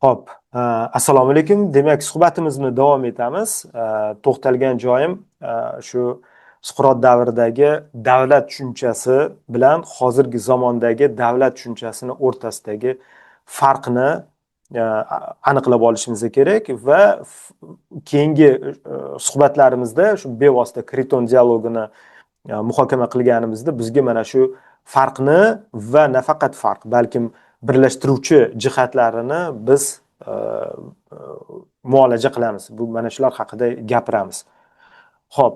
Xo'p, assalomu alaykum. Demak, suhbatimizni davom etamiz. To'xtalgan joyim shu Suqrot davridagi davlat tushunchasi bilan hozirgi zamondagi davlat tushunchasini o'rtasidagi farqni aniqlab olishimiz kerak va keyingi suhbatlarimizda shu bevosita Kriton dialogini muhokama qilganimizda bizga mana shu farqni va nafaqat farq, balkim birlashtiruvchi jihatlarini biz muolaja qilamiz. Bu mana shular haqida gapiramiz. Xo'p,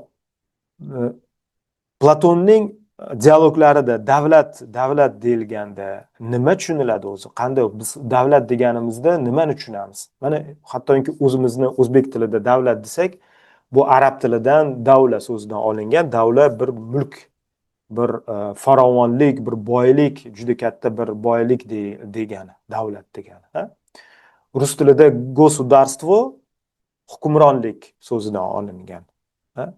Platonning dialoglarida davlat deyilganda nima tushuniladi o'zi? Qanday biz davlat deganimizda nimani tushunamiz? Mana hattoki o'zimizni o'zbek tilida davlat desak, bu arab tilidan davla so'zidan olingan. Davla bir mulk, bir farovonlik, bir boylik, juda katta bir boylik degani, davlat degani. Ha? Rus tilida государство hukmronlik so'zidan olingan. Ha?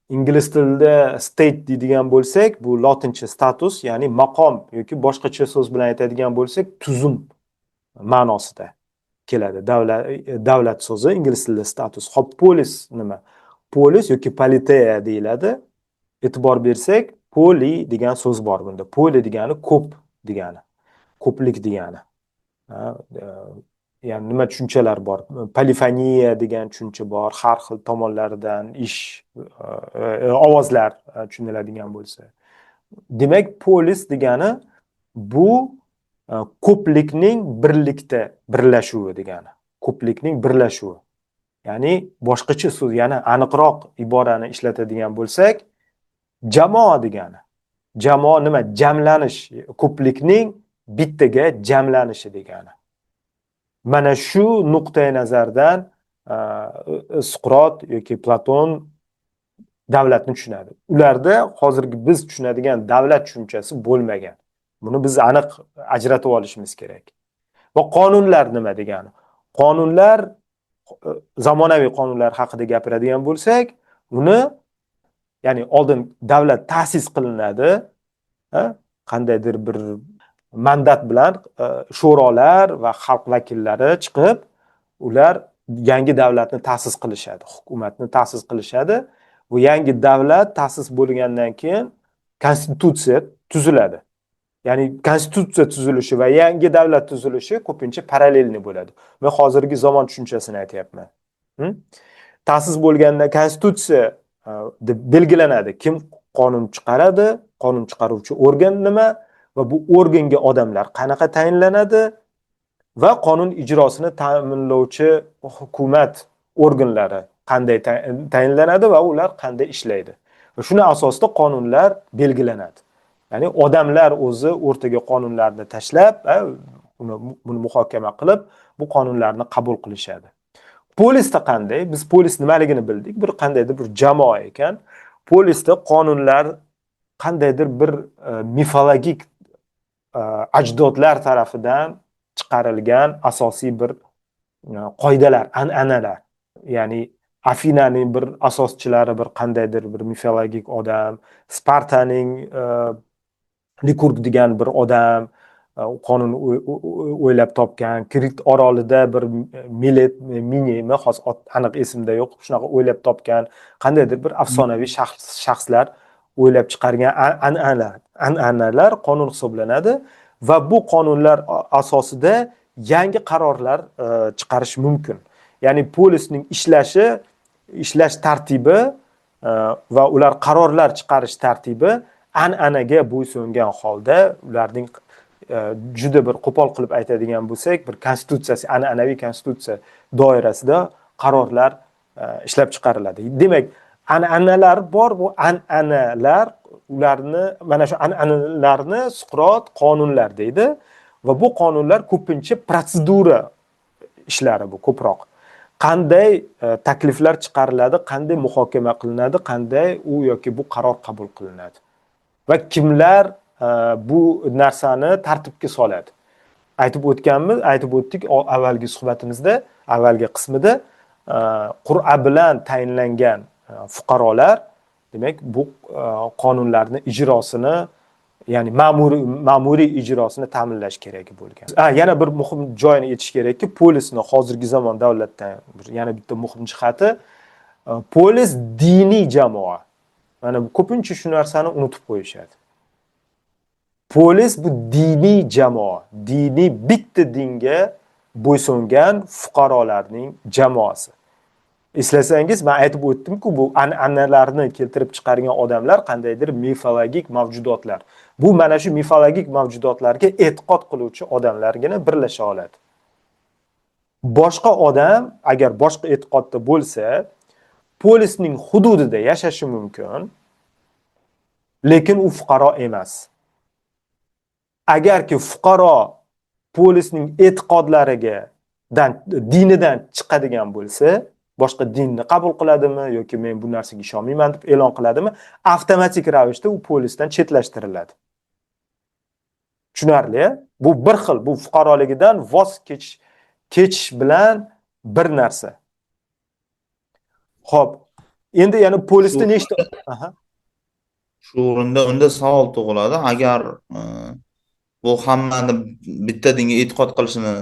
Ingliz tilida state deydigan bo'lsak, bu lotincha status, ya'ni maqom yoki boshqacha so'z bilan aytadigan bo'lsak, tuzum ma'nosida keladi. Davlat so'zi ingliz tilida status. Xo'p, polis nima? Polis yoki politeya deyiladi. E'tibor bersak, poli degan so'z bor bunda. Poli degani ko'p degani. Ko'plik degani. Ha, ya'ni nima tushunchalar bor? Polifoniya degan tushuncha bor, har xil tomonlaridan ish ovozlar tushuniladigan bo'lsa. Demak, polis degani bu ko'plikning birlikda birlashuvi degani. Ko'plikning birlashuvi. Ya'ni boshqacha so'z, yana aniqroq iborani ishlatadigan bo'lsak, jamoa degani. Jamoa nima? Jamlanish, ko'plikning bittaga jamlanishi degani. Mana shu nuqtai nazardan Suqrot yoki Platon davlatni tushunadi. Ularda hozirgi biz tushunadigan davlat tushunchasi bo'lmagan. Buni biz aniq ajratib olishimiz kerak. Va qonunlar nima degani? Qonunlar, zamonaviy qonunlar haqida gapiradigan bo'lsak, uni, ya'ni oldin davlat ta'sis qilinadi, qandaydir bir mandat bilan sho'rolar va xalq vakillari chiqib, ular yangi davlatni ta'sis qilishadi, hukumatni ta'sis qilishadi. Bu yangi davlat ta'sis bo'lgandan keyin konstitutsiya tuziladi. Ya'ni konstitutsiya tuzilishi va yangi davlat tuzilishi ko'pincha параллельный bo'ladi. Men hozirgi zamon tushunchasini aytyapman. Ta'sis bo'lganda konstitutsiya deb belgilanadi. Kim qonun chiqaradi, qonun chiqaruvchi organ nima va bu organga odamlar qanaqa tayinlanadi va qonun ijrosini ta'minlovchi hukumat organlari qanday tayinlanadi va ular qanday ishlaydi. Va shuni asosida qonunlar belgilanadi. Ya'ni odamlar o'zi o'rtaga qonunlarni tashlab, buni muhokama qilib, bu qonunlarni qabul qilishadi. Polisda qanday? Biz polis nimaligini bildik. Bir qandaydir bir jamoa ekan. Polisda qonunlar qandaydir bir mifologik ajdodlar tarafidan chiqarilgan asosiy bir qoidalar, an'analar. Ya'ni Afinaning bir asoschilari bir qandaydir bir mifologik odam, Spartaning Likurg degan bir odam qonun o'ylab topgan, Krit orolida bir Milet Minimi, hozir aniq esimda yo'q, shunaqa o'ylab topgan qandaydir bir afsonaviy shaxslar o'ylab chiqargan an'analar qonun hisoblanadi va bu qonunlar asosida yangi qarorlar chiqarish mumkin. Ya'ni polisning ishlash tartibi va ular qarorlar chiqarish tartibi an'anaga bo'ysungan holda, ularning juda bir qo'pol qilib aytadigan bo'lsak, bir konstitutsiyasi, an'anaviy konstitutsiya doirasida qarorlar ishlab chiqariladi. Demak, an'analar bor, bu an'analar, ularni, mana shu an'analarni Suqrot qonunlar deydi va bu qonunlar ko'pincha protsedura ishlari, bu ko'proq qanday takliflar chiqariladi, qanday muhokama qilinadi, qanday u yoki bu qaror qabul qilinadi va kimlar bu narsani tartibga soladi. Aytib o'tganmiz, aytib o'tdik avvalgi suhbatimizda, avvalgi qismida, qur'a bilan tayinlangan fuqarolar, demak, bu qonunlarni ijrosini Ya'ni ma'muriy ijrosini ta'minlash kerak bo'lgan. Yana bir muhim joyini aytish kerakki, polisni hozirgi zamon davlatdan yana bitta muhim jihati, polis diniy jamoa. Mana ko'pincha shu narsani unutib qo'yishadi. Polis bu diniy jamoa, diniy bitta dinga bo'ysungan fuqarolarning jamoasi. Eslasangiz, men aytib o'tdim-ku, bu an'analarni keltirib chiqargan odamlar qandaydir mifologik mavjudotlar. Bu mana shu mifologik mavjudotlarga e'tiqod qiluvchi odamlargina birlasha oladi. Boshqa odam agar boshqa e'tiqodda bo'lsa, polisning hududida yashashi mumkin, lekin u fuqaro emas. Agarki fuqaro polisning e'tiqodlariga dinidan chiqadigan bo'lsa, boshqa dinni qabul qiladimi yoki men bu narsaga ishonmayman deb e'lon qiladimi, avtomatik ravishda u polisdan chetlashtiriladi. Tushunarli? Bu bir xil, bu fuqaroligidan voz kechish bilan bir narsa. Xo'p, endi yana polisda nechta Shu o'rinda unda savol tug'iladi. Agar bu hammani bitta dinga e'tiqod qilishini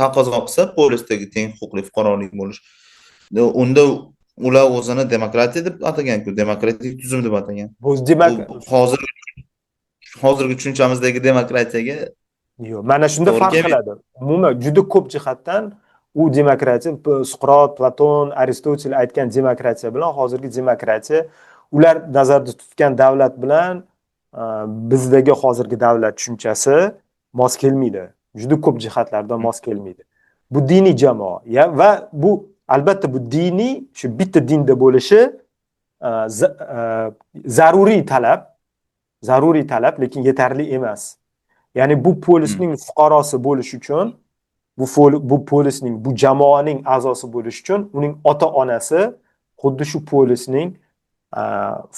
taqozo qilsa, polisdagi teng huquqli fuqarolik bo'lish, unda ular o'zini demokratiya deb atagan-ku, demokratik tuzum deb atagan. Bu demak hozirgi tushunchamizdagi demokratiyaga yo'q, mana shunda farq qiladi. Umuman juda ko'p jihatdan u demokratiya, Suqrot, Platon, Aristotel aytgan demokratiya bilan hozirgi demokratiya, ular nazarda tutgan davlat bilan bizdagi hozirgi davlat tushunchasi mos kelmaydi. Juda ko'p jihatlardan mos kelmaydi. Bu diniy jamoa va bu albatta bu diniy, shu bitta dinda bo'lishi zaruriy talab, zaruriy talab, lekin yetarli emas. Ya'ni bu polisning fuqarosi bo'lish uchun, bu polisning, bu jamoaning a'zosi bo'lish uchun uning ota-onasi xuddi shu polisning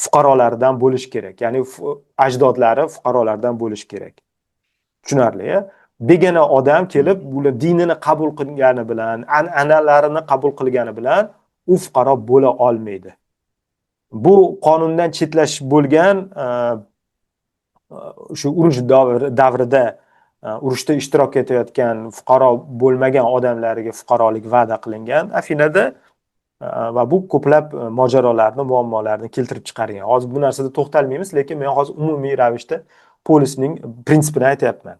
fuqarolaridan bo'lishi kerak. Ya'ni ajdodlari fuqarolardan bo'lishi kerak. Tushunarli, ya? Begona odam kelib, bular dinini qabul qilgani bilan, an'analarini qabul qilgani bilan u fuqaro bo'la olmaydi. Bu qonundan chetlashish bo'lgan, shu urush davrida urushda ishtirok etayotgan fuqaro bo'lmagan odamlarga fuqarolik va'da qilingan Afinada va bu ko'plab mojarolarni, muammolarni keltirib chiqargan. Hozir bu narsada to'xtalmaymiz, lekin men hozir umumiy ravishda polisning prinsipini aytyapman.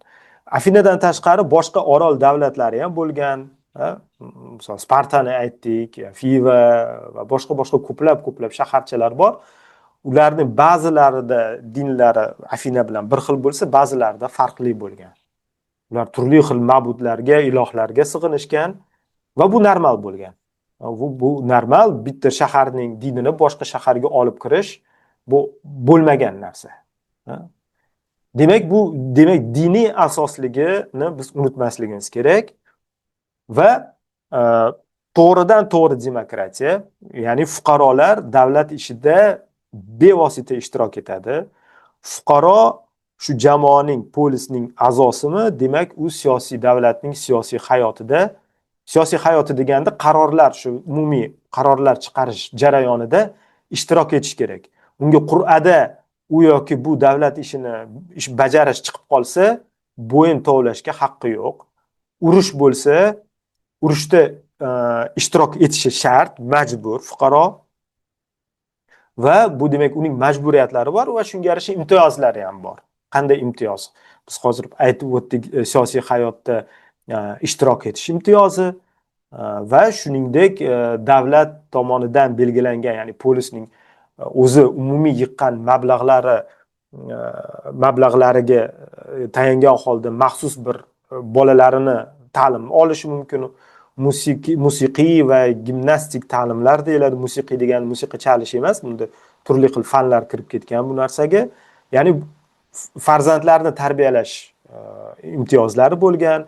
Afinadan tashqari boshqa orol davlatlari ham bo'lgan. Misol Spartani aytdik, Fiva va boshqa-boshqa ko'plab-ko'plab shaharchalar bor. Ularning ba'zilarida dinlari Afina bilan bir xil bo'lsa, ba'zilarida farqli bo'lgan. Ular turli xil ma'budlarga, ilohlarga sig'inishgan va bu normal bo'lgan. Bu normal, bitta shaharning dinini boshqa shaharga olib kirish bu bo'lmagan narsa. Demak, bu demak diniy asosligini biz unutmasligimiz kerak va to'g'ridan to'g'ri demokratiya, ya'ni fuqarolar davlat ishida bevosita ishtirok etadi. Fuqaro shu jamoaning, polisning a'zosimi, demak u siyosiy davlatning siyosiy hayotida, siyosiy hayoti deganda qarorlar, shu umumiy qarorlar chiqarish jarayonida ishtirok etish kerak. Unga qur'ada u yoki bu davlat ishini ish bajarish chiqib qolsa, bo'yin tovlashga haqqi yo'q. Urush bo'lsa, urushda ishtirok etishi shart, majbur fuqaro. Va bu demak uning majburiyatlari bor va shunga yarasha imtiyozlari ham bor. Qanday imtiyoz? Biz hozir aytib o'tdik, siyosiy hayotda ishtirok etish imtiyozi va shuningdek davlat tomonidan belgilangan, ya'ni polisning o'zi umumiy yiqqan mablag'lariga tayangan holda maxsus bir bolalarini ta'lim olishi mumkin. Musiqiy va gimnastik ta'limlar deyiladi. Musiqiy degani musiqa chalish emas, bunda turli xil fanlar kirib ketgan bu narsaga. Ya'ni farzandlarni tarbiyalash imtiyozlari bo'lgan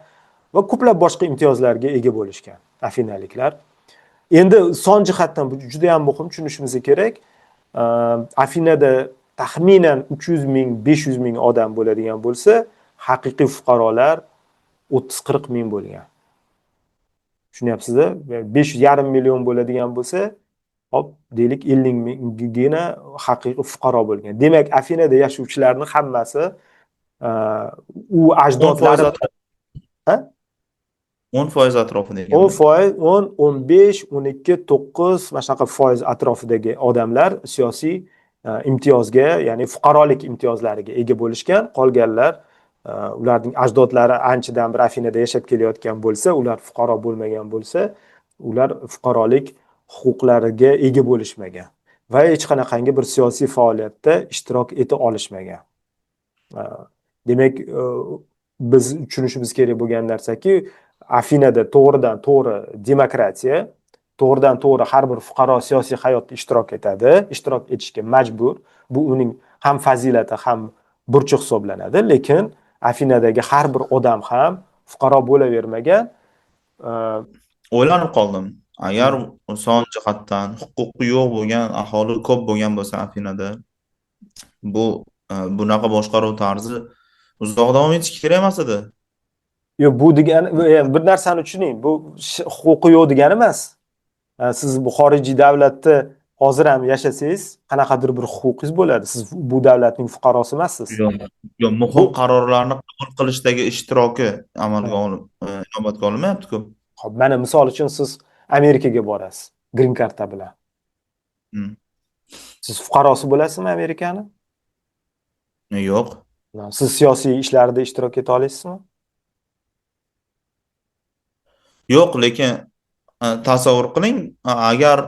va ko'plab boshqa imtiyozlarga ega bo'lishgan afinaliklar. Endi son jihatdan bu juda ham muhim, tushunishimiz kerak. Afinada taxminan 300 ming, 500 ming odam bo'ladigan bo'lsa, haqiqiy fuqarolar 30-40 ming bo'lgan. Tushunyapsiz-a? Besh yarim million bo'ladigan bo'lsa, hop, deylik 50 minggina haqiqiy fuqaro bo'lgan. Demak, Afinada yashovchilarning hammasi U ajdodlari 10% atrofidagi 10%, 10, 15, 12, 9 mana shunaqa foiz atrofidagi odamlar siyosiy imtiyozga, ya'ni fuqarolik imtiyozlariga ega bo'lishgan. Qolganlar, ularning ajdodlari anchadan bir Afinada yashab kelayotgan bo'lsa, ular fuqaro bo'lmagan bo'lsa, ular fuqarolik huquqlariga ega bo'lishmagan va hech qanaqangi bir siyosiy faoliyatda ishtirok eta olishmagan. Demak, biz tushunishimiz kerak bo'lgan narsaki, Afinada to'g'ridan to'g'ri demokratiya, to'g'ridan to'g'ri har bir fuqaro siyosiy hayotda ishtirok etadi, ishtirok etishga majbur. Bu uning ham fazilati, ham burchi hisoblanadi. Lekin Afinadagi har bir odam ham fuqaro bo'lavermagan. O'ylanib qoldim. Agar son jihatdan huquqi yo'q bo'lgan aholi ko'p bo'lgan bo'lsa Afinada, bu bunaqa boshqaruv tarzi uzoq davom etishi kerak emas edi. Yo'q, bu degani, bir narsani tushuning, bu huquqi yo'q degani emas. Siz bu xorijiy davlatda hozir ham yashasangiz, qanaqadir bir huquqingiz bo'ladi. Siz bu davlatning fuqarosi emassiz. Yo'q, muhim qarorlarni qabul qilishdagi ishtiroki amalga olib, inobatga olinmayapti-ku. Xo'p, mana misol uchun siz Amerikaga borasiz green karta bilan. Siz fuqarosi bo'lasizmi Amerikani? Yo'q. Siz siyosiy ishlarda ishtirok eta olasizmi? Yo'q, lekin tasavvur qiling, agar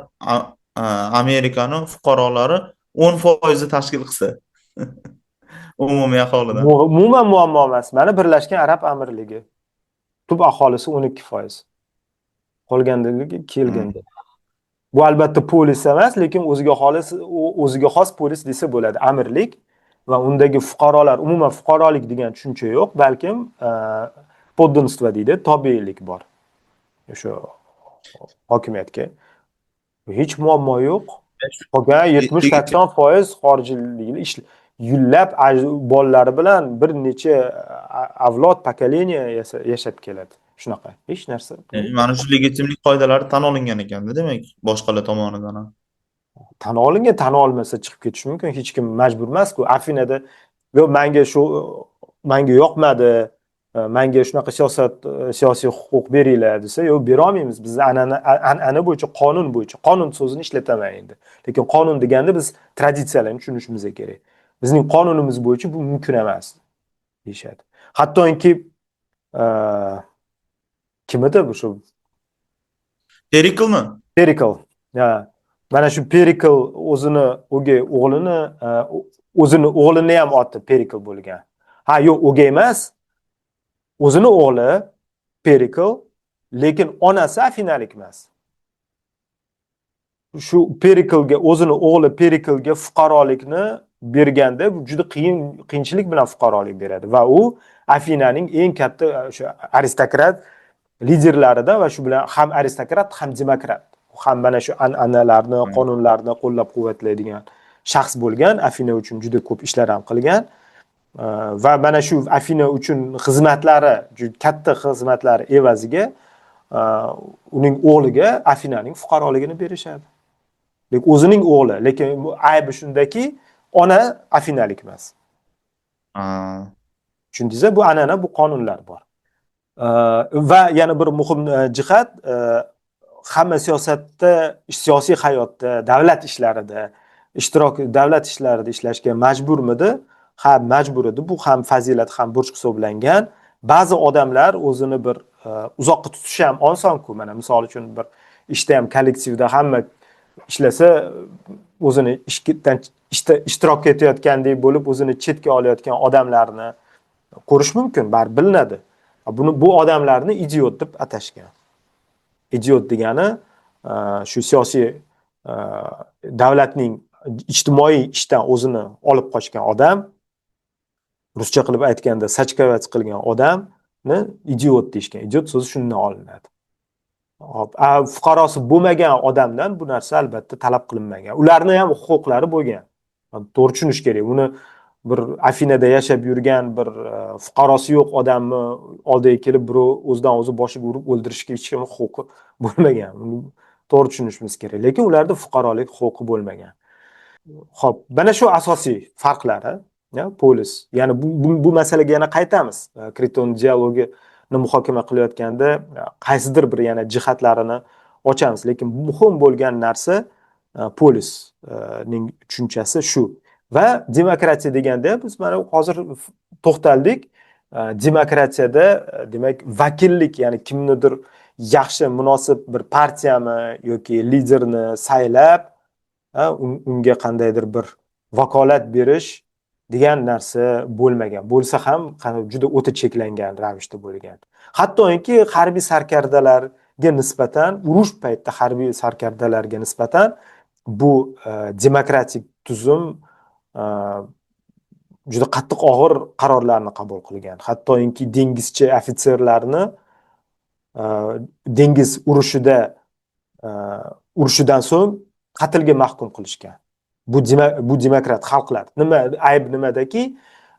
Amerikani fuqarolari 10% tashkil qilsa umumiy aholidan. Umuman muammo emas. Mana Birlashgan Arab Amirligi tub aholisi 12%. Qolganligi kelganda. Bu albatta polis emas, lekin o'ziga xos polis desa bo'ladi. Amirlik va undagi fuqarolar, umuman fuqarolik degan tushuncha yo'q, balkim poddanство deydi, tobelik bor. O'sha hokimiyatga. Hech muammo yo'q. Qolgan 70-80% xorijlik yillab bolalari bilan bir necha avlod, pokoleniya yashab keladi. Shunaqa hech narsa. Mana shu legitimlik qoidalari tan olingan ekanda, demak, boshqalar tomonidan ham. Tan olingan, tan olmasa chiqib ketish mumkin, hech kim majbur emas-ku. Afinada yo'q, menga shu, menga yoqmadi, menga shunaqa siyosat, siyosiy huquq beringlar desa, yo'q, bera olmaymiz. Biz an'ana bo'yicha, qonun bo'yicha, qonun so'zini ishlataman endi. Lekin qonun deganda biz traditsiyalarni tushunishimiz kerak. Bizning qonunimiz bo'yicha bu mumkin emas deyishadi. Hattoki kim edi bu shu? Periklmi? Perikl. Ha. Mana shu Perikl o'zini o'gay o'g'lini, o'zini o'g'lini ham oti Perikl bo'lgan. Ha, yo'q, o'gay emas. O'zini o'g'li Perikl, lekin onasi afinalik emas. Shu Periklga, o'zini o'g'li Periklga fuqarolikni berganda bu juda qiyinchilik bilan fuqarolik beradi va u Afinaning eng katta o'sha aristokrat liderlaridan va shu bilan ham aristokrat, ham demokrat, ham mana shu an'analarni, qonunlarni qo'llab-quvvatlaydigan shaxs bo'lgan. Afina uchun juda ko'p ishlar ham qilgan va mana shu Afina uchun xizmatlari, juda katta xizmatlari evaziga uning o'g'liga Afinaning fuqaroligini berishadi. Lekin o'zining o'g'li, lekin aybi shundaki, ona afinalik emas. Tushundingizmi? Bu an'ana, bu qonunlar bor. Va yana bir muhim jihat, hamma siyosatda, siyosiy hayotda, davlat ishlarida ishtirok, davlat ishlarida ishlashga majburmidi? Ha, majbur edi. Bu ham fazilat, ham burch hisoblangan. Ba'zi odamlar o'zini bir uzoqqa tutishi ham osonku. Mana misol uchun bir ishda ham, kollektivda hamma ishlasa, o'zini ishdan ishda ishtirok etayotgandek bo'lib, o'zini chetga olayotgan odamlarni ko'rish mumkin, baribir bilinadi. Buni, bu odamlarni idiot deb atashgan. Idiot degani shu siyosiy, davlatning ijtimoiy ishdan o'zini olib qochgan odam, ruscha qilib aytganda сачковать qilgan odamni idiot deyishgan. Idiot so'zi shundan olinadi. Hop, fuqarosi bo'lmagan odamdan bu narsa albatta talab qilinmagan. Ularni ham huquqlari bo'lgan. To'g'ri tushunish kerak. Uni bir Afinada yashab yurgan bir fuqarosi yo'q odamni oldiga kelib birov o'zidan o'zi boshiga urib o'ldirishga hech kim huquqi bo'lmagan. Buni to'g'ri tushunishimiz kerak. Lekin ularda fuqarolik huquqi bo'lmagan. Xo'p, mana shu asosiy farqlari. Polis. Ya'ni bu masalaga yana qaytamiz. Kriton dialogini muhokama qilayotganda qaysidir bir yana jihatlarini ochamiz. Lekin muhim bo'lgan narsa polisning tushunchasi shu. Va demokratiya deganda biz mana hozir to'xtaldik. Demokratiyada demak vakillik, ya'ni kimnidir yaxshi munosib bir partiyami yoki liderni saylab, unga qandaydir bir vakolat berish degan narsa bo'lmagan. Bo'lsa ham juda o'ta cheklangan ravishda bo'lgan. Hattoki harbiy sarkardalarga nisbatan, urush paytida harbiy sarkardalarga nisbatan bu demokratik tuzum juda qattiq og'ir qarorlarni qabul qilgan. Hattoki dengizchi ofitserlarni dengiz urushida urushidan so'ng qatlga mahkum qilishgan. Bu demokrat xalqlar. Nima ayb nimadaki,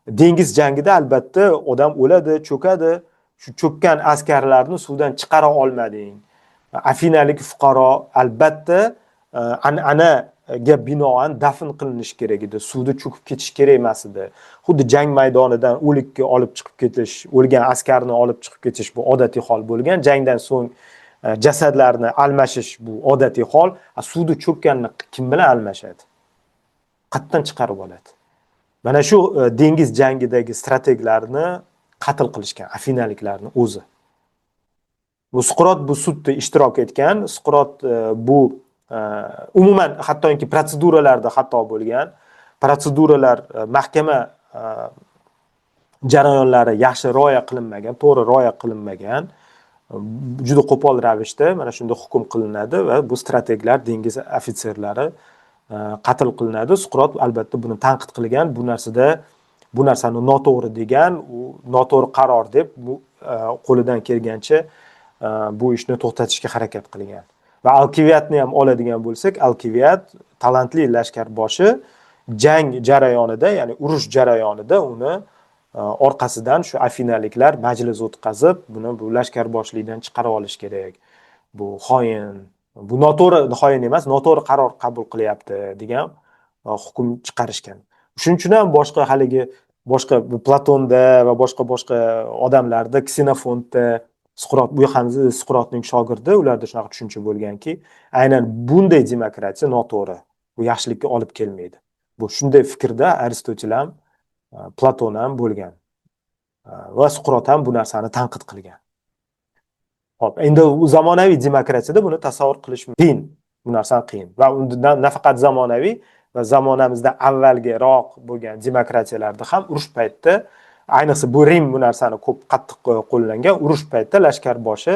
dengiz jangida albatta odam o'ladi, cho'kadi. Shu cho'kkan askarlarni suvdan chiqara olmading. Afinalik fuqaro albatta an'anaga binoan dafn qilinishi kerak edi. Suvda cho'kib ketish kerak emas edi. Xuddi jang maydonidan o'likka olib chiqib ketish, o'lgan askarni olib chiqib ketish bu odatiy hol bo'lgan. Jangdan so'ng jasadlarni almashish bu odatiy hol. Suvda cho'kkanni kim bilan almashadi? Qatdan chiqarib oladi. Mana shu dengiz jangidagi strateglarni qatl qilishgan afinaliklarni o'zi. Bu Suqrot bu sudda ishtirok etgan. Suqrot bu umuman hattoki protseduralarda xato bo'lgan. Protseduralar, mahkama jarayonlari yaxshi rioya qilinmagan, to'g'ri rioya qilinmagan. Juda qo'pol ravishda mana shunda hukm qilinadi va bu strateglar, dengiz ofitserlari qatl qilinadi. Suqrot albatta buni tanqid qilgan, bu narsani noto'g'ri degan, u noto'g'ri qaror deb bu qo'lidan kelgancha bu ishni to'xtatishga harakat qilgan. Va Alkiviadni ham oladigan bo'lsak, Alkiviad talantli lashkarboshi jang jarayonida, ya'ni urush jarayonida uni orqasidan shu afinaliklar majlis o'tkazib, buni bu lashkarboshlikdan chiqarib olish kerak. Bu xoin, bu noto'g'ri, xoin emas, noto'g'ri qaror qabul qilyapti degan hukm chiqarishgan. Shuning uchun ham boshqa haligi boshqa Platonda va boshqa odamlarda, Ksenofontda, Suqrot, bu ham Suqrotning shogirdi, ularda shunaqa tushuncha bo'lganki, aynan bunday demokratiya noto'g'ri, bu yaxshilikka olib kelmaydi. Bu shunday fikrda Aristotel ham, Platon ham bo'lgan. Va Suqrot ham bu narsani tanqid qilgan. Xo'p, endi u zamonaviy demokratiyada buni tasavvur qilish qiyin. Bu narsani qiyin. Va undan nafaqat zamonaviy va zamonamizda avvalgiroq bo'lgan demokratiyalarda ham urush paytida, ayniqsa bu Rim bu narsani ko'p qattiq qo'llangan, urush paytida lashkarboshi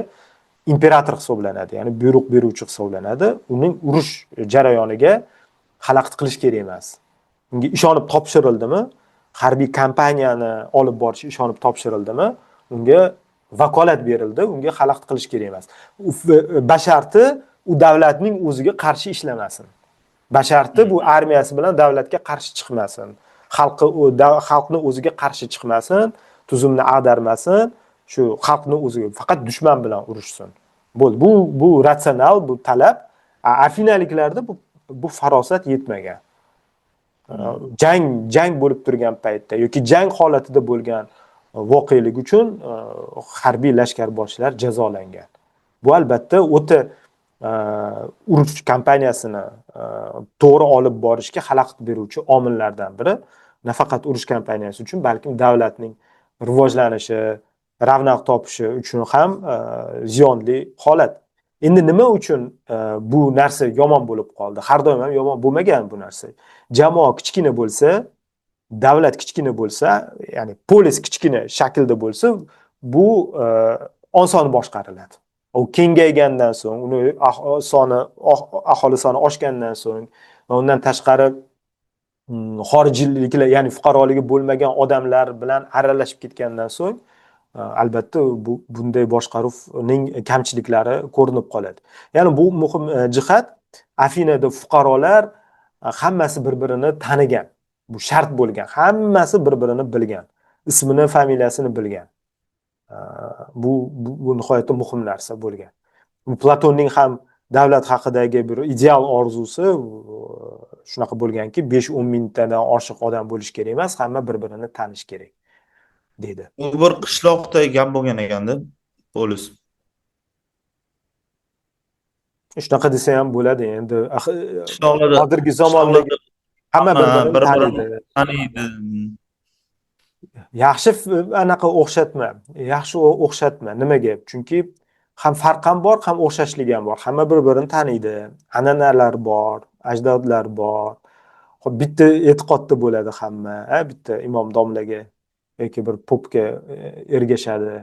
imperator hisoblanadi, ya'ni buyruq beruvchi hisoblanadi. Uning urush jarayoniga xalaqit qilish kerak emas. Unga ishonib topshirildimi, harbiy kampaniyani olib borish ishonib topshirildimi, unga vakolat berildi, unga xalaqit qilish kerak emas. Basharti u davlatning o'ziga qarshi ishlamasin. Basharti bu armiyasi bilan davlatga qarshi chiqmasin. Xalqni o'ziga qarshi chiqmasin, tuzumni ag'darmasin, shu xalqni o'ziga faqat dushman bilan urushsin. Bo'ldi. Bu ratsional, bu talab. Afinaliklarda bu farosat yetmagan. Jang bo'lib turgan paytda yoki jang holatida bo'lgan voqelik uchun harbiy lashkarboshilar jazolangan. Bu albatta o'ta urush kampaniyasini to'g'ri olib borishga xalaqit beruvchi omillardan biri. Nafaqat urush kampaniyasi uchun, balkim davlatning rivojlanishi, ravnaq topishi uchun ham ziyonli holat. Endi nima uchun bu narsa yomon bo'lib qoldi? Har doim ham yomon bo'lmagan bu narsa. Jamoa kichkina bo'lsa, davlat kichkina bo'lsa, ya'ni polis kichkina shaklda bo'lsa, bu oson boshqariladi. U kengaygandan so'ng, uni soni, aholi soni oshgandan so'ng va undan tashqari xorijliklar, ya'ni fuqaroligi bo'lmagan odamlar bilan aralashib ketgandan so'ng, albatta bunday boshqaruvning kamchiliklari ko'rinib qoladi. Ya'ni bu muhim jihat. Afinada fuqarolar hammasi bir-birini tanigan. Bu shart bo'lgan. Hammasi bir-birini bilgan. Ismini, familiyasini bilgan. Bu nihoyatda muhim narsa bo'lgan. Bu Platonning ham davlat haqidagi bir ideal orzusi shunaqa bo'lganki, 5-10 mingtadan oshiq odam bo'lishi kerak emas, hamma bir-birini tanish kerak deydi. U bir qishloqda gap bo'lgan ekanda, polis. Shunaqa desa ham bo'ladi endi. Qishloqlarda hozirgi zamondagi hamma bir-birini taniydi. Yaxshi anaqa o'xshatma, yaxshi o'xshatma. Nimaga? Chunki ham farq ham bor, ham o'xshashlik ham bor. Hamma bir-birini taniydi. An'analar bor, ajdodlar bor. Xo'p, bitta e'tiqodda bo'ladi hamma, bitta imom domlaga yoki bir popga ergashadi.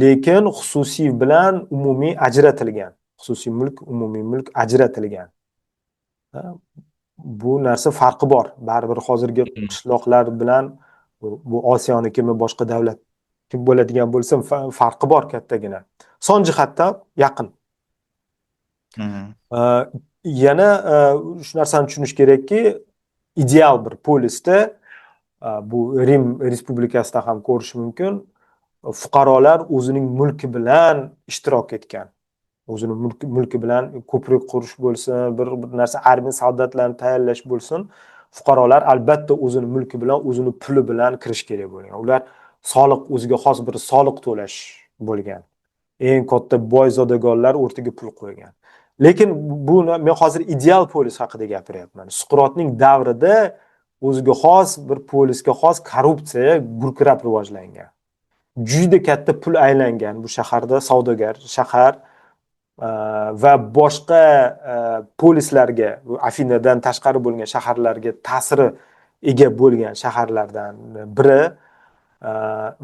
Lekin xususiy bilan umumiy ajratilgan. Xususiy mulk, umumiy mulk ajratilgan. Bu narsa farqi bor. Baribir hozirgi qishloqlar bilan bu Osiyonikimi, boshqa davlat kim bo'ladigan bo'lsa, farqi bor kattagina. Son jihatdan yaqin. Yana shu narsani tushunish kerakki, ideal bir polisda, bu Rim respublikasida ham ko'rish mumkin, fuqarolar o'zining mulki bilan ishtirok etgan. O'zini mulki bilan ko'prik qurish bo'lsin, bir narsa armiya soldatlarini tayyorlash bo'lsin, fuqarolar albatta o'zini mulki bilan, o'zini puli bilan kirish kerak bo'lgan. Ular soliq, o'ziga xos bir soliq to'lash bo'lgan. Eng katta boy zodagonlar o'rtaga pul qo'ygan. Lekin bu men hozir ideal polis haqida gapiryapman. Suqrotning davrida o'ziga xos bir polisga xos korrupsiya gurkirab rivojlangan. Juda katta pul aylangan bu shaharda, savdogar shahar va boshqa polislarga, Afinadan tashqari bo'lgan shaharlarga ta'siri ega bo'lgan shaharlardan biri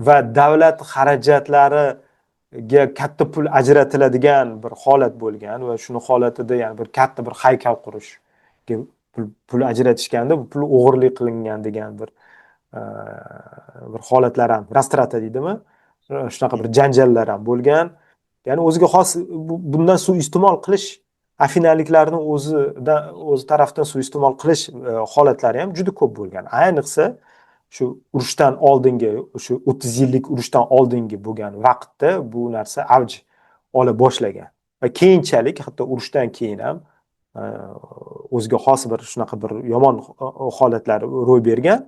va davlat xarajatlariga katta pul ajratiladigan bir holat bo'lgan va shuni holatida, ya'ni bir katta bir haykal qurishga pul ajratishganda bu pul o'g'irlik qilingan degan bir holatlar ham, rastrata deydimi, shunaqa bir janjallar ham bo'lgan. Ya'ni o'ziga xos bundan suiiste'mol qilish, afinaliklarning o'zi tarafdan suiiste'mol qilish holatlari ham juda ko'p bo'lgan. Ayniqsa shu urushdan oldingi, shu 30 yillik urushdan oldingi bo'lgan vaqtda bu narsa avj ola boshlagan va keyinchalik hatto urushdan keyin ham o'ziga xos bir shunaqa bir yomon holatlar ro'y bergan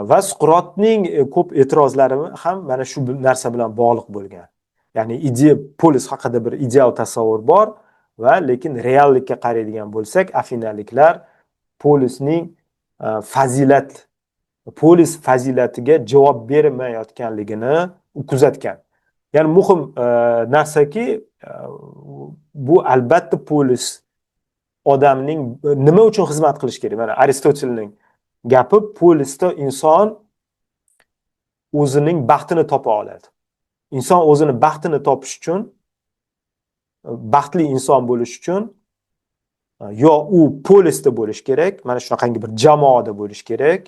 va Suqrotning ko'p e'tirozlari ham mana shu narsa bilan bog'liq bo'lgan. Ya'ni ideya polis haqida bir ideal tasavvur bor va lekin reallikka qaraydigan bo'lsak, afinaliklar polisning fazilat, polis fazilatiga javob bermayotganligini kuzatgan. Ya'ni muhim narsaki, bu albatta polis odamning nima uchun xizmat qilish kerak? Mana Aristotelning gapi, polisda inson o'zining baxtini topa oladi. Inson o'zini baxtini topish uchun, baxtli inson bo'lish uchun yo u polisda bo'lish kerak, mana shunaqangi bir jamoada bo'lish kerak,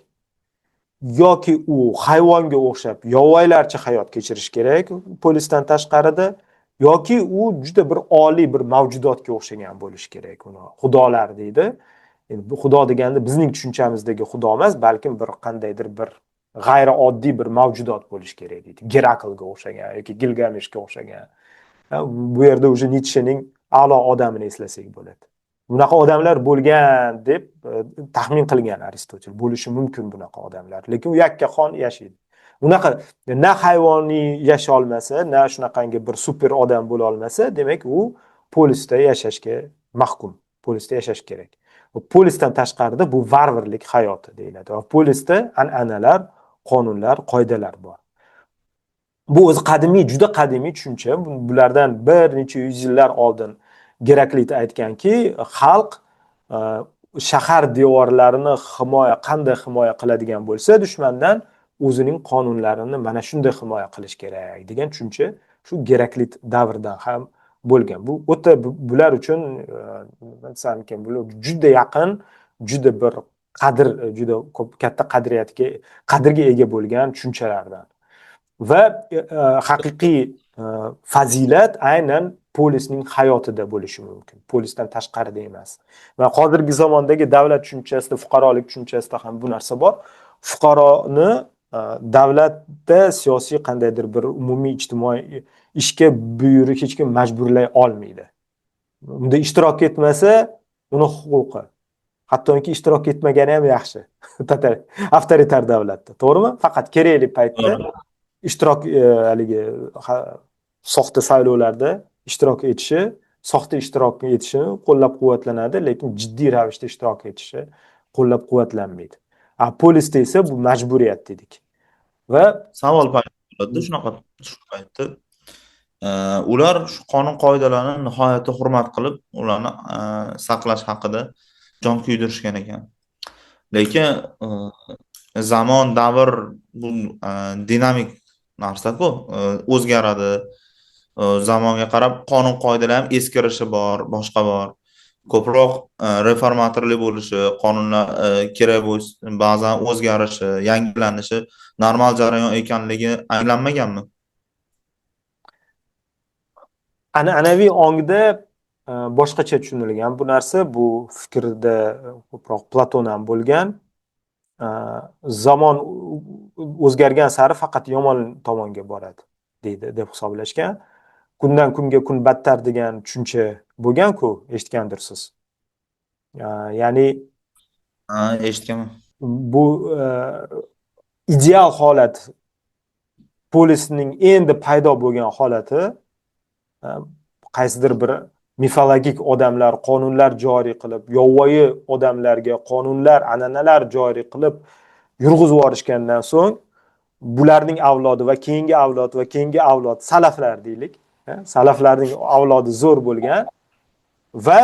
yoki u hayvonga o'xshab yovvoyilarcha hayot kechirish kerak polisdan tashqarida, yoki u juda bir oliy bir mavjudotga o'xshagan bo'lish kerak. Uni xudolar deydi. Endi bu xudo deganda bizning tushunchamizdagi xudo emas, balkim bir qandaydir bir g'ayrioddiy bir mavjudot bo'lish kerak deydi. Geraklga o'xshagan yoki Gilgameshga o'xshagan. Bu yerda уже Nitshening a'lo odamini eslasak bo'ladi. Bunaqa odamlar bo'lgan deb taxmin qilgan Aristotel. Bo'lishi mumkin bunaqa odamlar, lekin u yakkaxon yashaydi. Unaqa na hayvoniy yasha olmasa, na shunaqangi bir super odam bo'la olmasa, demak u polisda yashashga mahkum. Polisda yashash kerak. Polisdan tashqarida bu varvarlik hayoti deyiladi. Va polisda an'analar, qonunlar, qoidalar bor. Bu o'zi qadimiy, juda qadimiy tushuncha. Bulardan bir necha yuz yillar oldin Geraklit aytganki, xalq shahar devorlarini himoya, qanday himoya qiladigan bo'lsa, dushmandan o'zining qonunlarini mana shunday himoya qilish kerak degan tushuncha shu Geraklit davridan ham bo'lgan. Bu o'ta bular uchun, nima desam ekan, bular juda yaqin, juda bir qadr, juda ko'p katta qadriyatga, qadrga ega bo'lgan tushunchalardan. Va haqiqiy fazilat aynan polisning hayotida bo'lishi mumkin. Polisdan tashqarida emas. Va hozirgi zamondagi davlat tushunchasida, fuqarolik tushunchasida ham bu narsa bor. Fuqaroni Davlatda siyosiy qandaydir bir umumiy ijtimoiy ishga buyurish hech kim majburlay olmaydi. Unda ishtirok etmasa, uni huquqi. Hattoki ishtirok etmagani ham yaxshi. Avtoritar davlatda, to'g'rimi? Faqat kerakli paytda ishtirok, haligi soxta saylovlarda ishtirok etishi, soxta ishtirok etishi qo'llab-quvvatlanadi, lekin jiddiy ravishda ishtirok etishi qo'llab-quvvatlanmaydi. A polisda esa bu majburiyat dedik. Va savol paydo bo'ladi shunaqa shu paytda. Ular shu qonun qoidalarni nihoyatda hurmat qilib, ularni saqlash haqida jon kuydirishgan ekan. Lekin zamon, davr bu dinamik narsa-ku, o'zgaradi. Zamonga qarab qonun qoidalar ham eskirishi bor, boshqa bor. Ko'proq reformatorlik bo'lishi, qonunlar kerak bo'lsa ba'zan o'zgarishi, yangilanishi normal jarayon ekanligi anglanmaganmi? An'anaviy ongda boshqacha tushunilgan bu narsa, bu fikrda ko'proq Platon ham bo'lgan. Zamon o'zgargan sari faqat yomon tomonga boradi deydi deb hisoblashgan. Kundan kunga kun battar degan tushuncha bo'lgan-ku, eshitgandirsiz. Ya'ni ha, eshitganman. Bu ideal holat, polisning endi paydo bo'lgan holati, qaysidir bir mifologik odamlar qonunlar joriy qilib, yovvoyi odamlarga qonunlar, an'analar joriy qilib yurg'izib yuborishgandan so'ng bularning avlodi va keyingi avlod va keyingi avlod, salaflar deylik, salaflarning avlodi zo'r bo'lgan va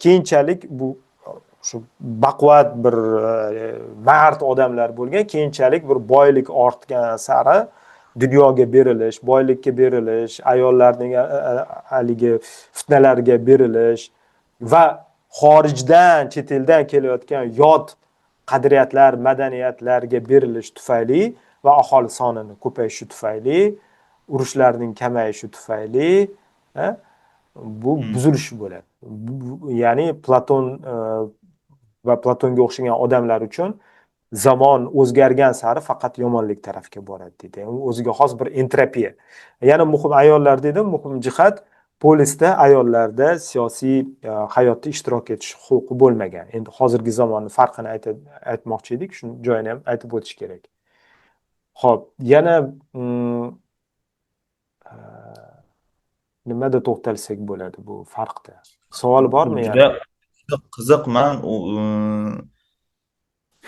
keyinchalik bu shu baquvvat bir mard odamlar bo'lgan, keyinchalik bir boylik ortgan sari dunyoga berilish, boylikka berilish, ayollarning haligi fitnalarga berilish va xorijdan, chet eldan kelayotgan yot qadriyatlar, madaniyatlarga berilish tufayli va aholi sonini ko'payishi tufayli, urushlarning kamayishi tufayli bu buzilish bo'ladi. Ya'ni Platon va Platonga o'xshagan odamlar uchun zamon o'zgargan sari faqat yomonlik tarafga boradi deydi. O'ziga xos bir entropiya. Yana muhim ayollar dedim, muhim jihat, polisda ayollarda siyosiy hayotda ishtirok etish huquqi bo'lmagan. Endi hozirgi zamonni farqini aytmoqchi edik, shuni joyini ham aytib o'tish kerak. Xo'p, yana nimada to'xtalsak bo'ladi bu farqda? Savol bormi yana? Juda qiziq, man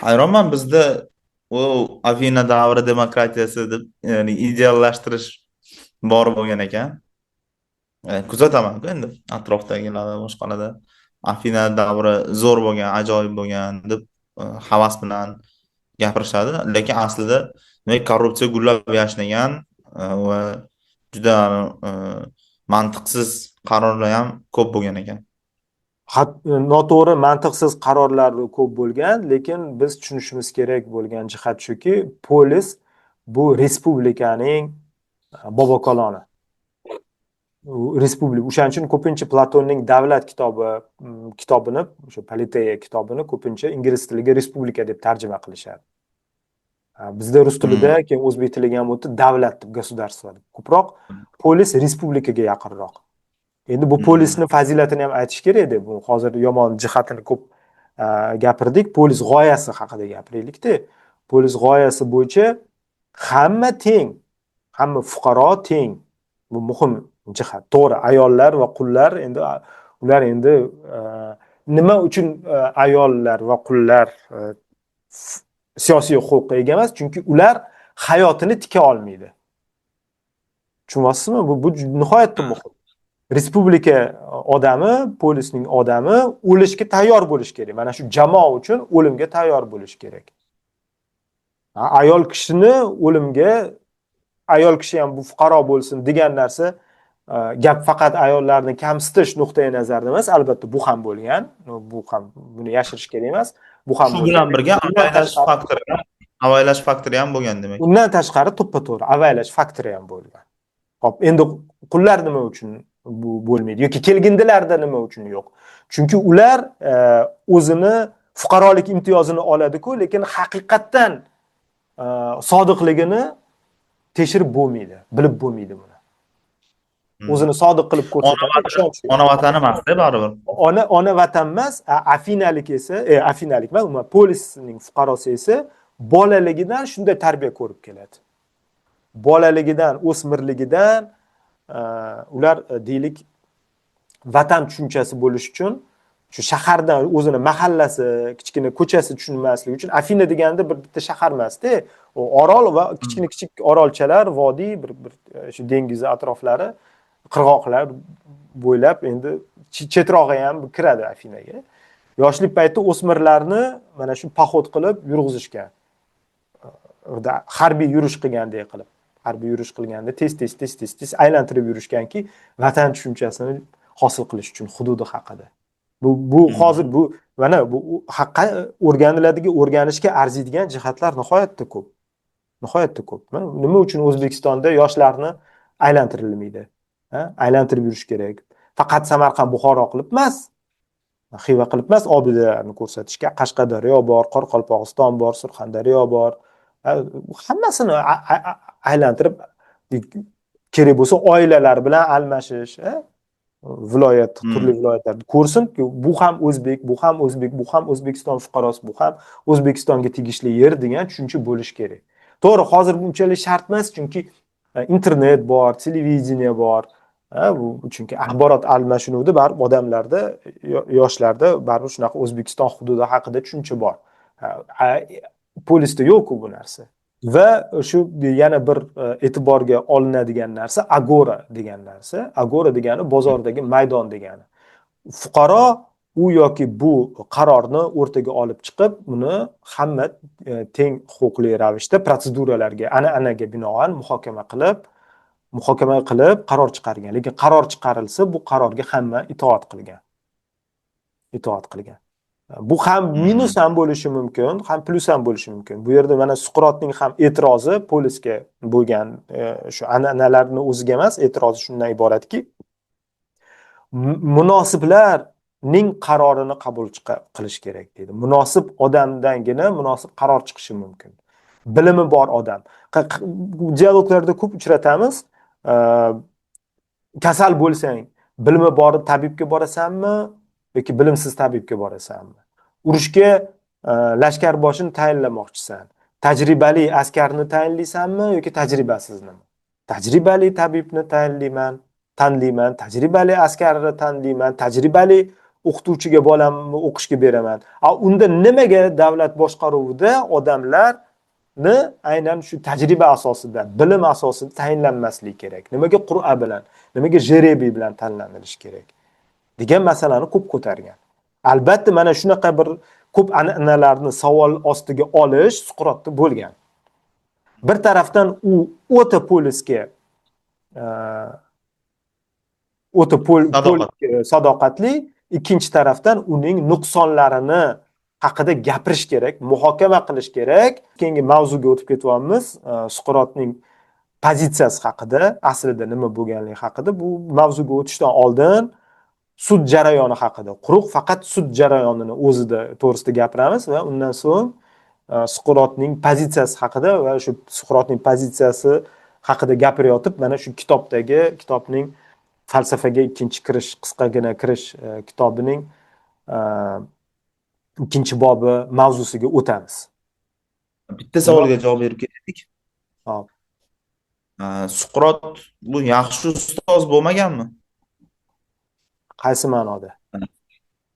hayronman, bizda u Afina davri demokratiyasi deb, ya'ni ideallashtirish bor bo'lgan ekan. Kuzataman-ku endi atrofdagilarda, boshqalarda Afina davri zo'r bo'lgan, ajoyib bo'lgan deb havas bilan gapirishadi, lekin aslida demak korrupsiya gullab yashnagan va juda mantiqsiz qarorlar ham ko'p bo'lgan ekan. Noto'g'ri, mantiqsiz qarorlar ko'p bo'lgan, lekin biz tushunishimiz kerak bo'lgan jihat shuki, polis bu respublikaning bobokaloni. Respublika. O'shaning uchun ko'pincha Platonning Davlat kitobini, o'sha Politeya kitobini ko'pincha ingliz tiliga respublika deb tarjima qilishadi. Bizda rus tilida, keyin o'zbek tiliga ham o'tdi, davlat deb, государство deb. Ko'proq polis respublikaga yaqinroq. Endi bu polisni fazilatini ham aytish kerak-da. Bu hozir yomon jihatini ko'p gapirdik. Polis g'oyasi haqida gapiraylik-da. Polis g'oyasi bo'yicha hamma teng, hamma fuqaro teng. Bu muhim jihat. To'g'ri, ayollar va qullar endi ular endi nima uchun ayollar va qullar siyosiy huquqqa ega emas? Chunki ular hayotini tika olmaydi. Tushunyapsizmi? Bu nihoyatda muhim. Respublika odami, polisning odami o'lishga tayyor bo'lish kerak. Mana shu jamoa uchun o'limga tayyor bo'lish kerak. Ayol kishini o'limga, ayol kishi ham bu fuqaro bo'lsin degan narsa, gap faqat ayollarni kamsitish nuqtai nazaridan emas, albatta bu ham bo'lgan, bu ham, buni yashirish kerak emas. Bu ham shu bilan birga avaylash faktori ham bo'lgan demak. Undan tashqari to'ppa-to'g'ri avaylash faktori ham bo'lgan. Xo'p, endi qullar nima uchun bu bo'lmaydi yoki kelgindilarda nima uchun yo'q? Chunki ular o'zini fuqarolik imtiyozini oladi-ku, lekin haqiqatdan sodiqligini tekshirib bo'lmaydi, bilib bo'lmaydi buni. O'zini sodiq qilib ko'rsatadi. Ona vatani emas-da baribir. Ona vatan emas, afinalik esa, afinalik emas, umuman polisning fuqarosi esa bolaligidan shunday tarbiya ko'rib keladi. Bolaligidan, o'smirligidan ular deylik vatan tushunchasi bo'lish uchun shu shahardan o'zini mahallasi, kichkina ko'chasi tushunmasligi uchun Afina deganda bir bitta shahar emas-da, u orol va kichkina kichik orolchalar, vodiy, bir shu dengiz atroflari, qirg'oqlar bo'ylab endi chetrog'i ham kiradi Afinaga. Yoshlik payti o'smirlarni mana shu поход qilib yurg'izishgan. Harbiy yurish qilgandek qilib, harbiy yurish qilganda tez tez tez tez tez aylantirib yurishganki, vatan tushunchasini hosil qilish uchun hududi haqida. Bu hozir bu mana bu haqqa o'rganiladigan, o'rganishga arziydigan jihatlar nihoyatda ko'p. Nihoyatda ko'p. Nima uchun O'zbekistonda yoshlarni aylantirilmaydi? Aylantirib yurish kerak. Faqat Samarqand, Buxoro qilib emas, Xiva qilib emas, obidalarni ko'rsatishga Qashqadaryo bor, Qoraqalpog'iston bor, Surxondaryo bor. Hammasini aylantirib kerak bo'lsa oilalar bilan almashish, viloyat, turli viloyatlarda ko'rsin, bu ham o'zbek, bu ham o'zbek, bu ham O'zbekiston fuqarosi, bu ham O'zbekistonga tegishli yer degan tushuncha bo'lishi kerak. To'g'ri, hozir bunchalik shart emas, chunki internet bor, televideniye bor. Bu chunki axborot almashinuvida baribir odamlarda, yoshlarda baribir shunaqa O'zbekiston hududi haqida tushuncha bor. Polisda yo'q-ku bu narsa. Va shu yana bir e'tiborga olinadigan narsa agora degan narsa. Agora degani bozordagi maydon degani. Fuqaro u yoki bu qarorni o'rtaga olib chiqib, uni hamma teng huquqli ravishda protseduralarga, an'anaga binoan muhokama qilib qaror chiqargan. Lekin qaror chiqarilsa, bu qarorga hamma itoat qilgan. Itoat qilgan. Bu ham minus ham bo'lishi mumkin, ham plyus ham bo'lishi mumkin. Bu yerda mana Suqrotning ham e'tirozi polisga bo'lgan shu an'analarni o'ziga emas, e'tirozi shundan iboratki, munosiblarning qarorini qabul qilish kerak deydi. Munosib odamdangina munosib qaror chiqishi mumkin. Bilimi bor odam. Dialoglarda ko'p uchratamiz. Kasal bo'lsang, bilimi bor tabibga borasanmi yoki bilimsiz tabibga borasanmi? Urushga lashkar boshini tayinlamoqchisan. Tajribali askarni tayinlaysanmi yoki tajribasizni? Tajribali tabibni tayinlayman, tanlayman, tajribali askarni tanlayman, tajribali o'qituvchiga bolamni o'qishga beraman. A unda nimaga davlat boshqaruvida odamlarni aynan shu tajriba asosida, bilim asosida tayinlanmasligi kerak? Nimaga qur'a bilan, nimaga жеребий bilan tanlanilishi kerak degan masalani ko'p ko'targan. Albatta mana shunaqa bir ko'p an'analarni savol ostiga olish Suqrotda bo'lgan. Bir tarafdan u o'ta polisga o'ta polisga sadoqatli, ikkinchi tarafdan uning nuqsonlarini haqida gapirish kerak, muhokama qilish kerak. Keyingi mavzuga o'tib ketyapmiz. Suqrotning pozitsiyasi haqida, aslida nima bo'lganligi haqida. Bu mavzuga o'tishdan oldin sud jarayoni haqida, quruq faqat sud jarayonini o'zida to'g'risida gapiramiz va undan so'ng Suqrotning pozitsiyasi haqida va shu Suqrotning pozitsiyasi haqida gapirayotib, mana shu kitobdagi, kitobning falsafaga ikkinchi kirish, qisqagina kirish kitobining ikkinchi bobi mavzusiga o'tamiz. Bitta savolga javob berib ketdik. Hop. Suqrot bu yaxshi ustoz bo'lmaganmi? Qaysi ma'noda?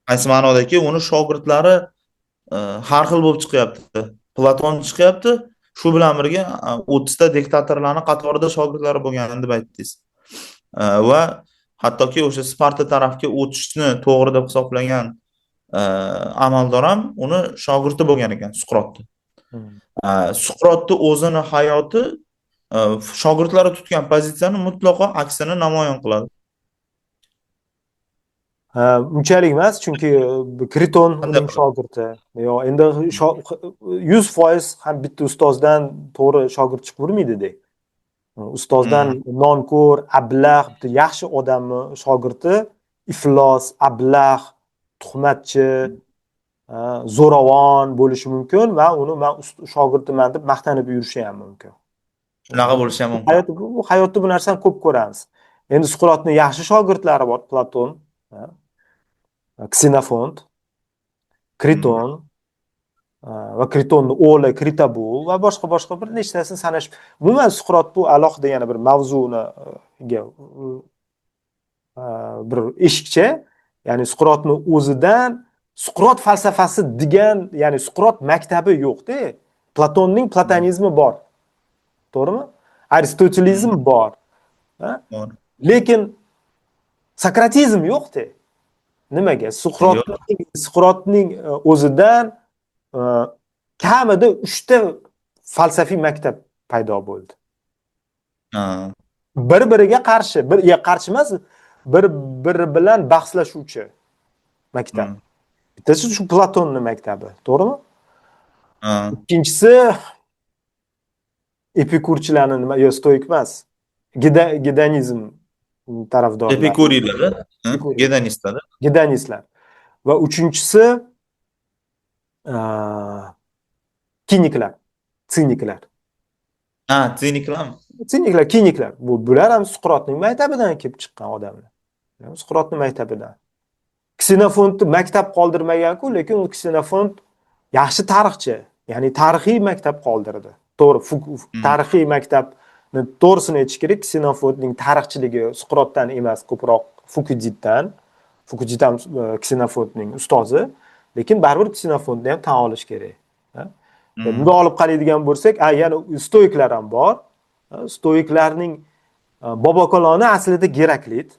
Qaysi ma'nodaki, uni shogirdlari har xil bo'lib chiqyapti. Platon chiqyapti, shu bilan birga 30 ta diktatorlarning qatorida shogirdlari bo'lgan deb aytdingiz. Va hattoki o'sha Sparta tarafga o'tishni to'g'ri deb hisoblagan amaldor ham uni shogirdi bo'lgan ekan Suqrotni. Suqrotni o'zini hayoti shogirdlari tutgan pozitsiyani mutlaqo aksini namoyon qiladi. Unchalik emas, chunki Kriton Qanday uning qilib? shogirdi. Yo, endi 100% ham bitta ustozdan to'g'ri shogird chiqavermaydi-da. Ustozdan nonko'r, ablah, bitta yaxshi odamni shogirdi iflos, ablah, tuhmatchi. Zo'ravon bo'lishi mumkin va uni man shogirdiman deb maqtanib yurishi ham mumkin. Shunaqa bo'lishi ham mumkin. Hayot, bu hayotda bu narsani ko'p ko'ramiz. Endi Suqrotni yaxshi shogirdlari bor: Platon, Ksenofont, Kriton va Kritonni o'g'li Kritabul va boshqa boshqa bir nechtasini sanash. Umuman, Suqrot bu alohida yana bir mavzuniga bir eshikcha. Ya'ni Suqrotni o'zidan Suqrot falsafasi degan, ya'ni Suqrot maktabi yo'qda. Platonning platonizmi bor, to'g'rimi? Aristotelizm bor. Bor. Lekin sokratizm yo'qda. Nimaga? Suqrotning o'zidan kamida uchta falsafiy maktab paydo bo'ldi. Bir biriga qarshi, bir ya qarshi emas, bir biri bilan bahslashuvchi maktab. Bittasi shu Platonni maktabi, to'g'rimi? Ha. Ikkinchisi epikurchilarni, nima, yo stoik emas, gedonizm tarafdorlari. Epikuriylar, Epikuriy. Gedonistlar. Gedonistlar. Va uchinchisi kiniklar, siniklar. Ha, siniklarmi? Siniklar, kiniklar. Bular ham Suqrotning maktabidan kelib chiqqan odamlar. Suqrotning maktabidan. Ksenofontni maktab qoldirmagan-ku, lekin u Ksenofont yaxshi tarixchi, ya'ni tarixiy maktab qoldirdi. To'g'ri, tarixiy maktabni, to'g'risini aytish kerak, Ksenofontning tarixchiligi Suqrotdan emas, ko'proq Fukididdan. Fukidid ham Ksenofontning ustozi, lekin baribir Ksenofontni ham tan olish kerak. Ha? Bunday olib qaraydigan bo'lsak, yana stoiklar ham bor. Stoiklarning bobokaloni aslida Geraklit.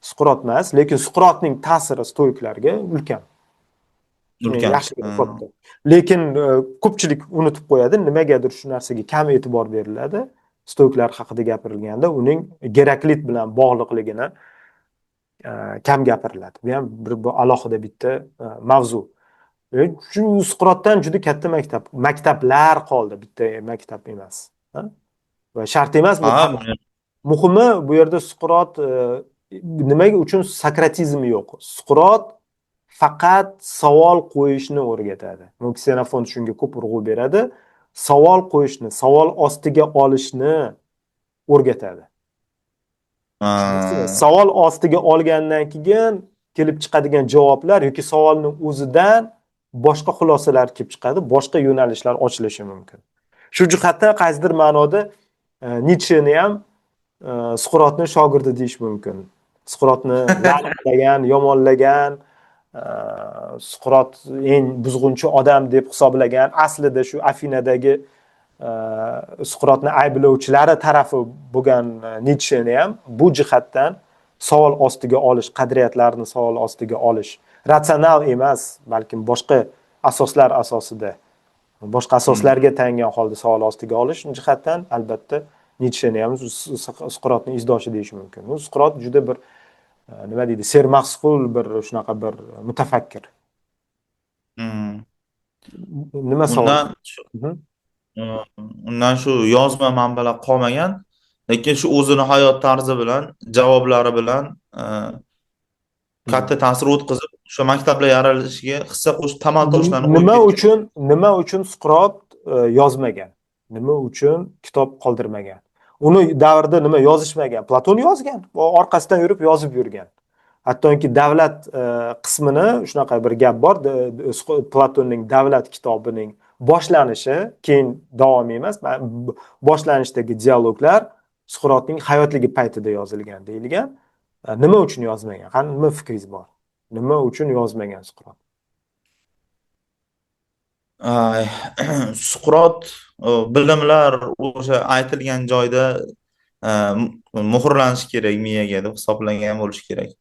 Suqrot emas, lekin Suqrotning ta'siri stoiklarga ulkan. Ulkan. Yaxshi katta. Lekin ko'pchilik unutib qo'yadi, nimagadir shu narsaga kam e'tibor beriladi. Stoiklar haqida gapirilganda uning Geraklit bilan bog'liqligini kam gapiriladi. Bu ham bir, bu alohida bitta mavzu. Shu Suqrotdan juda katta maktablar qoldi, bitta maktab emas. Ha? Va shart emas bu. Muhimi, bu yerda Suqrot nimaga uchun sokratizm yo'q? Suqrot faqat savol qo'yishni o'rgatadi. Ksenofont shunga ko'p urg'u beradi. Savol qo'yishni, savol ostiga olishni o'rgatadi. Savol ostiga olgandan keyin kelib chiqadigan javoblar yoki savolning o'zidan boshqa xulosalar kelib chiqadi, boshqa yo'nalishlar ochilishi mumkin. Shu jihatdan qaysidir ma'noda Nitsheni ham Suqrotni shogirdi deyish mumkin. Suqrotni la'natlagan, yomonlagan, Suqrot eng buzg'unchi odam deb hisoblagan, aslida shu Afinadagi Suqrotni ayblovchilari tarafi bo'lgan Nitsheni ham bu jihatdan savol ostiga olish, qadriyatlarni savol ostiga olish, ratsional emas, balkim boshqa asoslar asosida, boshqa asoslarga tayangan holda savol ostiga olish jihatdan albatta Nitsheni ham Suqrotning izdoshi deyish mumkin. U Suqrot juda bir nima deydi, sermahsul bir shunaqa bir mutafakkir. Nima savol? Undan shu yozma manbalar qolmagan, lekin shu o'zini hayot tarzi bilan, javoblari bilan katta ta'sir o'tkazib, o'sha maktablar yaralishiga hissa qo'shib, tamal toshlarni qo'yib Nima ketgan. uchun Suqrot yozmagan? Nima uchun kitob qoldirmagan? Uni davrida nima yozishmagan? Platon yozgan, u orqasidan yurib yozib yurgan. Hattoki davlat qismini, shunaqa bir gap bor, Platonning Davlat kitobining boshlanishi, keyin davom emas, boshlanishdagi dialoglar Suqrotning hayotligi paytida yozilgan deyilgan. Nima uchun yozmagan? Qani, nima fikringiz bor? Nima uchun yozmagan Suqrot? Ay, Suqrot bilimlar o'sha aytilgan joyda muhrlanishi kerak miyaga deb hisoblangan bo'lishi kerak.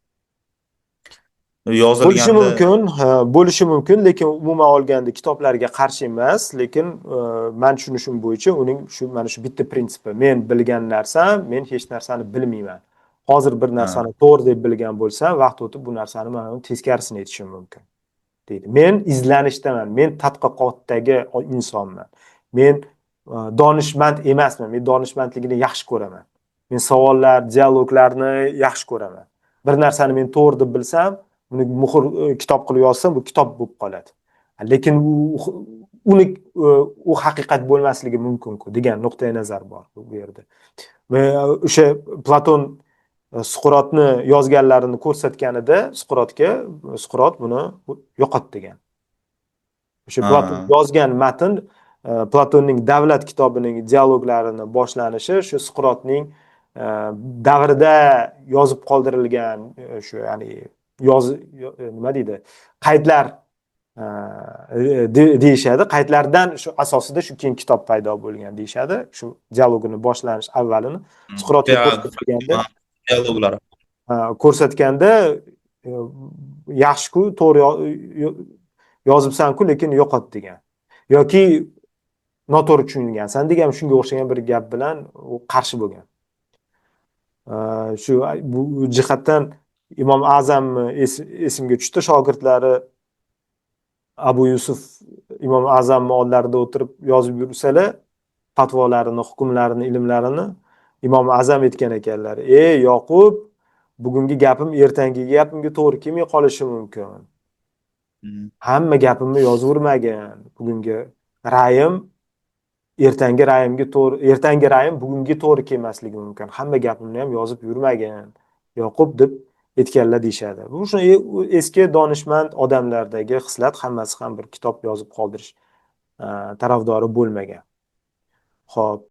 Bo'lishi Yozilganda mumkin, ha, bo'lishi mumkin, lekin umuman olganda kitoblarga qarshi emas, lekin man tushunishim bo'yicha uning shu, mana shu bitta prinsipi: men bilgan narsam, men hech narsani bilmayman. Hozir bir narsani to'g'ri deb bilgan bo'lsam, vaqt o'tib bu narsani man teskarisini aytishim mumkin, deydi. Men izlanishdaman, men tadqiqotdagi insonman. Men donishmand emasman, men donishmandligini yaxshi ko'raman. Men savollar, dialoglarni yaxshi ko'raman. Bir narsani men to'g'ri deb bilsam, Buni muhr, kitob qilib yozsam, bu kitob bo'lib qoladi. Lekin uni u haqiqat bo'lmasligi mumkin-ku degan nuqtai nazar bor bu yerda. Va o'sha Platon Suqrotni yozganlarini ko'rsatganida Suqrotga, Suqrot buni yo'qot degan. O'sha Platon yozgan matn, Platonning Davlat kitobining dialoglarini boshlanishi shu Suqrotning davrida yozib qoldirilgan, shu, ya'ni yoz, nima deydi, qaydlar deyishadi. Qaydlardan shu asosida shu keyin kitob paydo bo'lgan deyishadi. Shu dialogini boshlanish avvalini Suqrotga ko'rsatganda, dialoglari ko'rsatganda, yaxshi-ku, to'g'ri yozibsan-ku, lekin yo'qot degan yoki noto'g'ri tushungansan degan, shunga o'xshagan bir gap bilan u qarshi bo'lgan. Shu bu jihatdan Imom A'zamni esimga tushdi. Shogirdlari Abu Yusuf Imom A'zamni oldlarida o'tirib yozib yursalar fatvolarini, hukmlarini, ilmlarini, Imom A'zam aytgan ekanlar: "Ey Yoqub, bugungi gapim ertangi gapimga to'g'ri kelmay qolishi mumkin. Hamma gapimni yozavermagin. Bugungi ra'yim ertangi ra'yimga to'g'ri, ertangi ra'yim bugungi to'g'ri kelmasligi mumkin. Hamma gapimni ham yozib yurmagin, Yoqub", deb aytganlar deyishadi. Bu shu eski donishmand odamlardagi xislat, hammasi ham bir kitob yozib qoldirish tarafdori bo'lmagan. Xo'p.